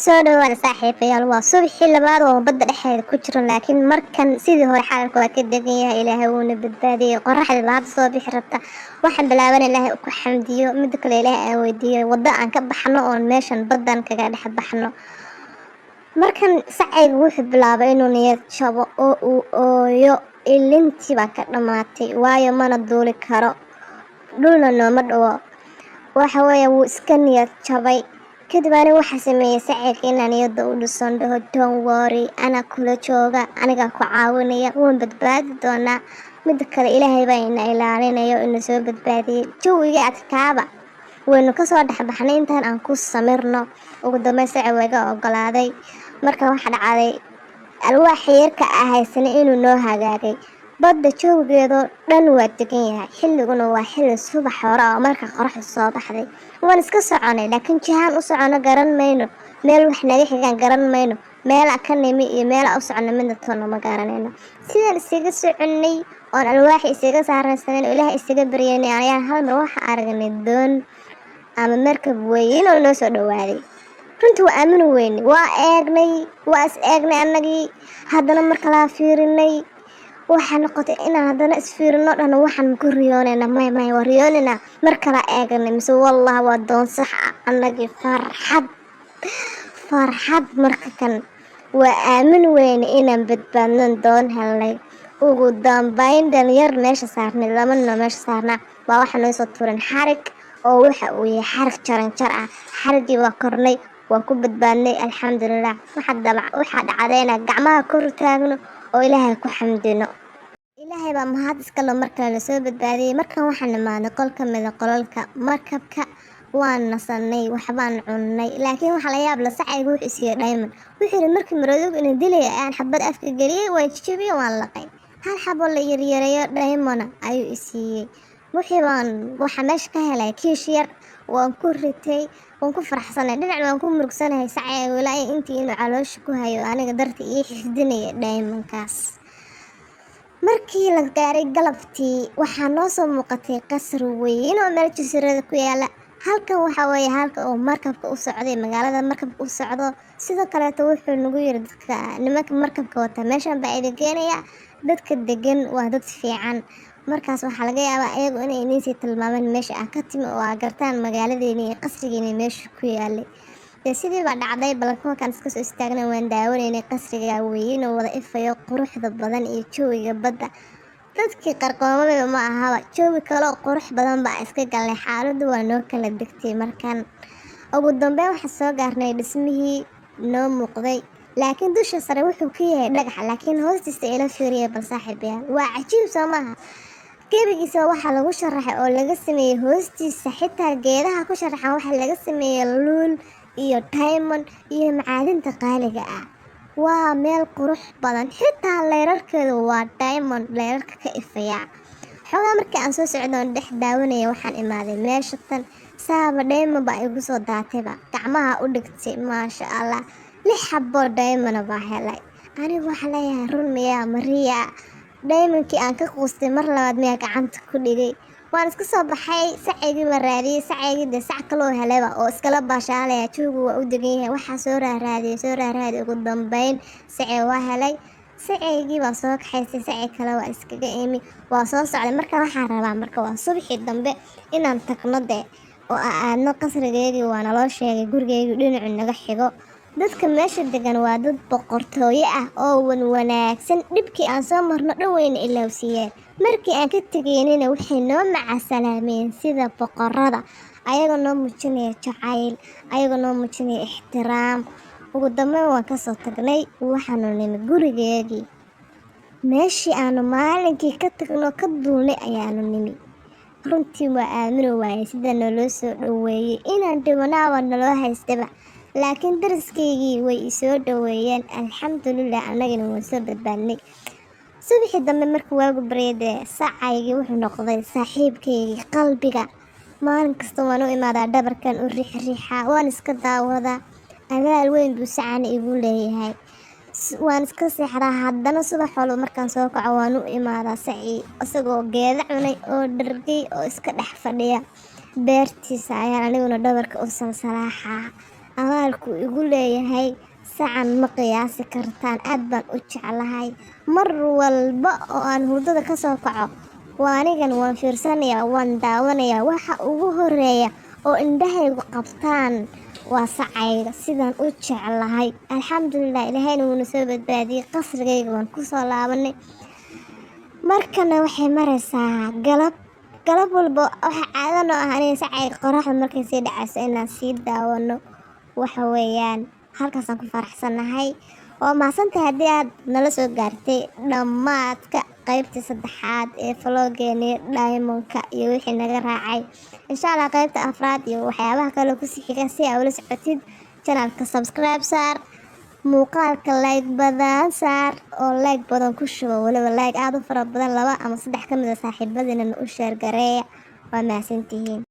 Soo dhawaada, saaxiibayaal. Waa subaxii labaad oo badda dhexdeeda ku jiro, laakiin markan sidii hore xaalku waa ka degan yahay. Ilaahay wuuna badbaadiyey. Qoraxda baa hadda soo bixi rabta. Waxaan bilaaban Ilaahay ku xamdiyo. Mida kale, Ilaahay aan weydiiyo waddo aan ka baxno oon meeshan baddan kaga dhex baxno. Markan sacayga wuxuu bilaabay inuu niyad jabo oo uu ooyo. Ilintii baa ka dhammaatay, waayo mana duuli karo, dhulna nooma dhawo. Waxa weeye, wuu iska niyad jabay. Kadib aniga waxaa sameeyey sacayga inaan niyadda u dhison, dhaho, "Don't worry, anaa kula jooga, anigaa ku caawinaya, waan badbaadi doonaa. Mida kale, Ilaahay baa ina ilaalinayo, ina soo badbaadiyey. Jawiga adkaaba waynu kasoo dhexbaxnay, intaan aan ku samirno." Ugu dambeyn saci waa iga ogolaaday. Marka waxaa dhacday alwaaxa yarka ah haysanay inuu noo hagaagay. Badda jawigeedoo dhan waa degan yahay, xilliguna waa xilli subax hore oo marka qoraxdu soo baxday. Waan iska soconay, laakiin jihaan u socono garan mayno, meel wax naga xigaan garan mayno, meela ka nimi iyo meela u socono midna toonna ma garanayno. Sidaan isaga soconay oon alwaaxi isaga saaraysanan oo Ilaah isaga baryanay, ayaan hal mar waxa aragnay doon ama markab weyn oo noo soo dhawaaday. Runtii waa aamini weyne. Waa eegnay, waa is eegnay annagii. Haddana mar kalaa fiirinay. Waxaa noqotay inaan haddana isfiirino, dhahno, "Waxaan maku riyoonaynaa? Maya, maya, waa riyoonaynaa." Mar kalaa eegnay, mise wallah, waa doon sax ah. Annagii farxad, farxad. Marka kan waa aamin weyne inaan badbaadnon, doon helnay. Ugu dambeyn dhalinyar meesha saarnay, laba nin oo meesha saarnaa baa waxaa noo soo tuuren xarig oo waxa uu yahay xarig jaranjar ah. Xariggii waa kornay, waa ku badbaadnay, alxamdulilah. Waxaa dhacday inaan gacmaha kor taagno oo Ilaahay ku xamdino. Ilaahay baa mahad iskale markale lasoo badbaadiyey. Markan waxaan imaadnay qol ka mida qolalka markabka. Waan nasanay, waxbaan cunnay, laakiin waxaa la yaab la, sacayga wuxuu siiyey diamond. Wuxuu yidhi, "Markii maroodigu ina dilaya ayaan xabad afka geliyey, waan jijibiyey, waan laqay." Hal xabo la yaryareeyo diamond ayuu i siiyey. Wixii baan waxaa meesha ka helay kiish yar, waan ku ritay, waan ku faraxsanay. Dhinacna waan ku murugsanahay, sacayga ilaa intii inuu caloosha ku hayo aniga darta ii xifdinaya diamondkaas. Markii la gaaray galabtii, waxaa noo soo muuqatay qasri weyn oo meel jasiirada ku yaala. Halkan waxa weeye halka uu markabka u socday, magaalada markabka u socdo. Sidoo kaleeto wuxuu nagu yiri dadka nimanka markabka wata, "Meeshan baa idin keenaya, dadka degan waa dad fiican. Markaas waxaa laga yaabaa iyagu inay idiinsii tilmaameen meesha ah ka timi oo aa gartaan magaaladeeni iyo qasrigeeni meesha ku yaalay." Dee sidii baa dhacday. Balkoonkaan iska soo istaagnay, waan daawanaynay qasriga weyn oo wada ifayo, quruxda badan iyo jawiga badda. Dadkii qarqoomaba ma ahaba, jawi kale oo qurux badan baa iska galnay. Xaaladdu waa noo kala degtay. Markan ugu dambeyn waxaa soo gaarnay dhismihii noo muuqday, laakiin dusha sare wuxuu ka yahay dhagax, laakiin hoostiisa ila fiiriya bal, saaxiibayaal. Waa cajiib, soo maaha? Gebigiisa waxaa lagu sharaxay oo laga sameeyey hoostiisa, xitaa geedaha ku sharaxan waxaa laga sameeyey luul iyo diamond iyo macaadinta qaaliga ah. Waa meel qurux badan, xitaa leyrarkeedu waa diamond, leyrarka ka ifaya. Xoogaa markii aan soo socdo oon dhex daawanaya, waxaan imaaday meesha tan. Saaba diamond baa igu soo daatayba, gacmaha u dhigtay. Maasha Allah, lix xaboo diamond baa helay. Anigu waxaa leeyahay, run miyaa, mariya diamondkii aan ka quustay mar labaad miyaa gacanta ku dhigay? Waan iska soo baxay, sacaygii baan raadiyey. Sacaygii dee sac kaloo helayba oo iskala baashaalaya, joogu waa u degan yahay. Waxaa soo raaraadiyey, soo raaraadiyey, ugu dambeyn sacay waa helay. Sacaygii baa soo kaxaysay, sacay kale waa iskaga imi, waa soo socday. Marka waxaan rabaa, marka waa subaxii dambe, inaan tagno dee oo aadno qasrigeygii. Waa naloo sheegay gurigeygii dhinacu naga xigo. Dadka meesha degan waa dad boqortooyo ah oo wan wanaagsan. Dhibkii aan soo marno dhan wayna ilowsiiyeen. Markii aan ka tegaynina waxay noo macasalaameen sida boqorada, ayagoo noo muujinaya jacayl, ayagoo noo muujinaya ixtiraam. Ugu dambeyn waan kasoo tagnay, waxaanu nimi gurigeegii. Meeshii aanu maalinkii ka tagno, ka duulnay ayaanu nimi. Runtii waa aamino waayey sida naloo soo dhoweeyey. Inaan dhibanaaba naloo haystaba, laakiin dariskaygii way isoo dhoweeyeen. Alxamdulilah, annagina waan soo badbaadnay. Subaxii dambe markii waagu baryay, dee sacaygii wuxuu noqday saaxiibkaygii qalbiga. Maalin kasta waan u imaadaa, dhabarkan u riixriixaa, waan iska daawadaa. Abaal weyn buu sacana igu leeyahay. Waan iska seexdaa, haddana subax walba markaan soo kaco waan u imaadaa sacii, isagoo geeda cunay oo dhargay oo iska dhex fadhiya beertiisa ayaan aniguna dhabarka u salsalaaxaa. Abaalku igu leeyahay sacan ma qiyaasi kartaan, aad baan u jeclahay. Mar walba oo aan hurdada kasoo kaco, waa anigan waan fiirsanayaa, waan daawanayaa. Waxa ugu horeeya oo indhahaygu qabtaan waa sacayga, sidaan u jeclahay. Alxamdulilah, Ilaahayna wuuna soo badbaadiyey, qasrigayga waan kusoo laabanay. Markana waxay maraysaa galab. Galab walba waxa caado noo ah aniga sacayga qoraxda markay sii dhacayso inaan sii daawano. Waxa weeyaan halkaasaan ku faraxsanahay. Waa mahadsantahay haddii aad nala soo gaartay dhammaadka qaybtii saddexaad ee vlog-geeni diamondka iyo wixii naga raacay. Insha Allah qaybta afraad iyo waxyaabaha kale kusii xiga si aa ula socotid, channelka subscribe saar, muuqaalka like badan saar oo like badan ku shubo, waliba like aada u fara badan. Laba ama saddex ka mid a saaxiibadiinana u share gareeya. Waa mahadsantihiin.